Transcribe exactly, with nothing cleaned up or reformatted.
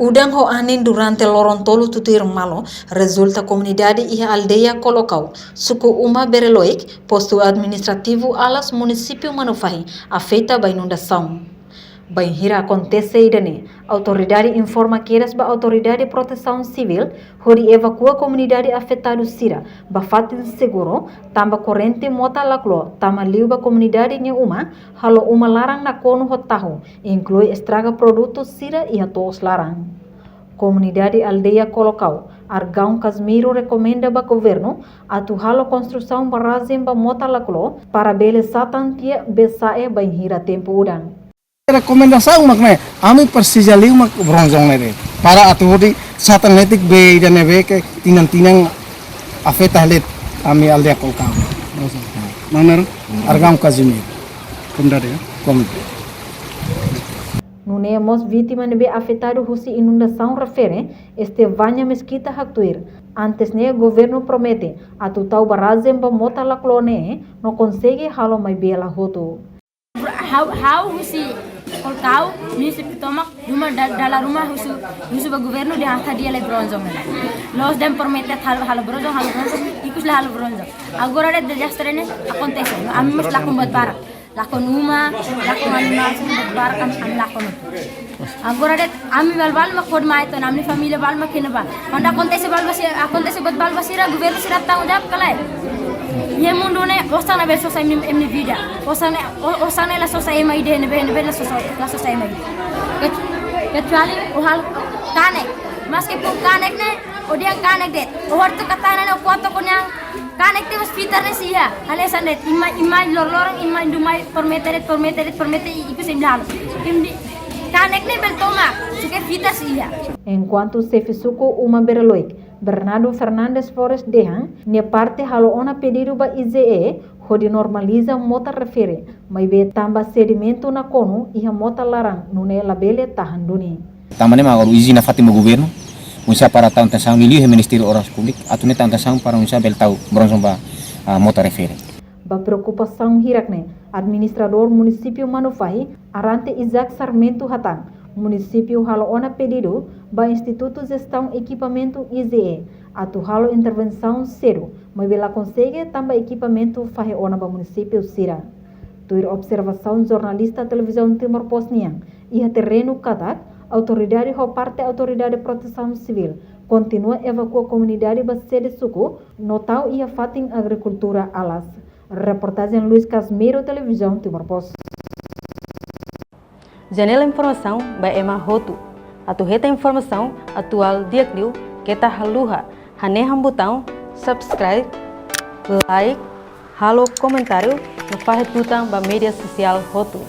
Udan ho anin durante loron tolu tutuir malu rezulta komunidade iha aldeia Kolokau, suku Uma Bereloik, postu administrativu Alas, munisípiu Manufahi, afeta ba inundasaun. Bainhira akontese ida-ne'e, autoridade informa kedas ba Autoridade Protesaun Sivíl hodi evakua komunidade afetadu sira ba fatin seguru, tanba korrente mota lakló tama liu ba komunidade nia uma, halo uma laran nakonu ho tahu, inklui estraga produtu sira iha to'os laran. Komunidade aldeia Kolokau, Argaun Casimiro rekomenda ba governu atu halo konstrusaun barrajen ba mota lakló para bele satan tiha bee sa'e bainhira tempu udan. Rekomendasaun mak ne'e, ami presiza liu mak bronjong ne'e de'it. Para atu hodi satan netik bee ida ne'ebé ke tinan-tinan afeta hela ami aldeia Kolokau. Mana? Argaun Casimiro. Komunidade, ya? Komunidade. Nune'e mós vítima ne'ebé afetadu husi inundasaun refere, Estevania Mesquita haktuir. Antes ne'e governu promete atu tau barrajen ba mota lakló ne'e no konsege halo maibé la hotu. Ha'u, ha'u husi Kolokau, munisípiu tomak, ruma da-, dala ruma husu, husu ba governu dehan atu hadi'a lai bronjong ne'e. Loos dehan promete halo, halo bronjong, halo bronjong, ikus la halo bronjong. Agora de'it dezastre ne'e akontese. Ami mós lakon buat barak. Lakon uma, lakon animál, buat barak ami, ami lakon. Agora de'it ami balu-balu mak hodi mai to'o, ami família balu mak kena ba. Kuandu akontese balu ba sira, akontese buat balu ba sira, governu sira tanggung jawab ka lae? Iha mundu ne'e, osan ne'e bele sosa ema nia, ema nia vida. Osan ne'e, o-, osan ne'e la sosa ema ida, ne'ebé, ne'ebé la sosa, la sosa ema ida. Kecu-, kecuali o halo kanek. Maske pun kanek ne'e, o dehan kanek de'it. O hortu katana ne'e, o kuat toko nian. Kanek de'it mós fitar ne'e sei iha. Hanesan de'it, imi mai, imi mai loroloron, imi mai dun mai promete de'it, promete de'it, promete i-, ikus imi la halo. Imi dehan kanek ne'e bele tomak, só ke fitar sei iha. Enkuantu xefe suku Uma Bereloik, Bernardo Fernandes Flores dehan, nia parte halo ona pedidu ba I G E hodi normaliza mota refere, maibé tanba sedimentu nakonu iha mota laran nune'e labele tahan duni. Tanba ne'e mak agora exijimentu ba governu, oinsá para tau atensaun, liuliu iha Ministériu Obras Públikas, atu nune'e tau atensaun para oinsá bele tau bronjong ba, ah, mota refere. Ba preokupasaun hirak-ne'e, administradór munisípiu Manufahi, Arante Isaac Sarmento hatán, munisípiu halo ona pedidu ba Institutu Jestaun Ekipamentu, I G E, atu halo intervensaun sedu, maibé la konsege tanba ekipamentu fahe ona ba munisípiu sira. Tuir observasaun jornalista Televizaun Timor Post nian iha terrenu katak, autoridade ho parte Autoridade Protesaun Sivíl kontinua evakua komunidade ba sede suku no tau iha fatin agrikultura Alas. Reportajen Luis Casimiro, Televizaun Timor Post. Janela informasaun ba ema hotu. Atu hetan informasaun atuál di'ak liu, keta haluha hanehan butaun subscribe, like, halo komentáriu no fahe tutan ba média sosiál hotu.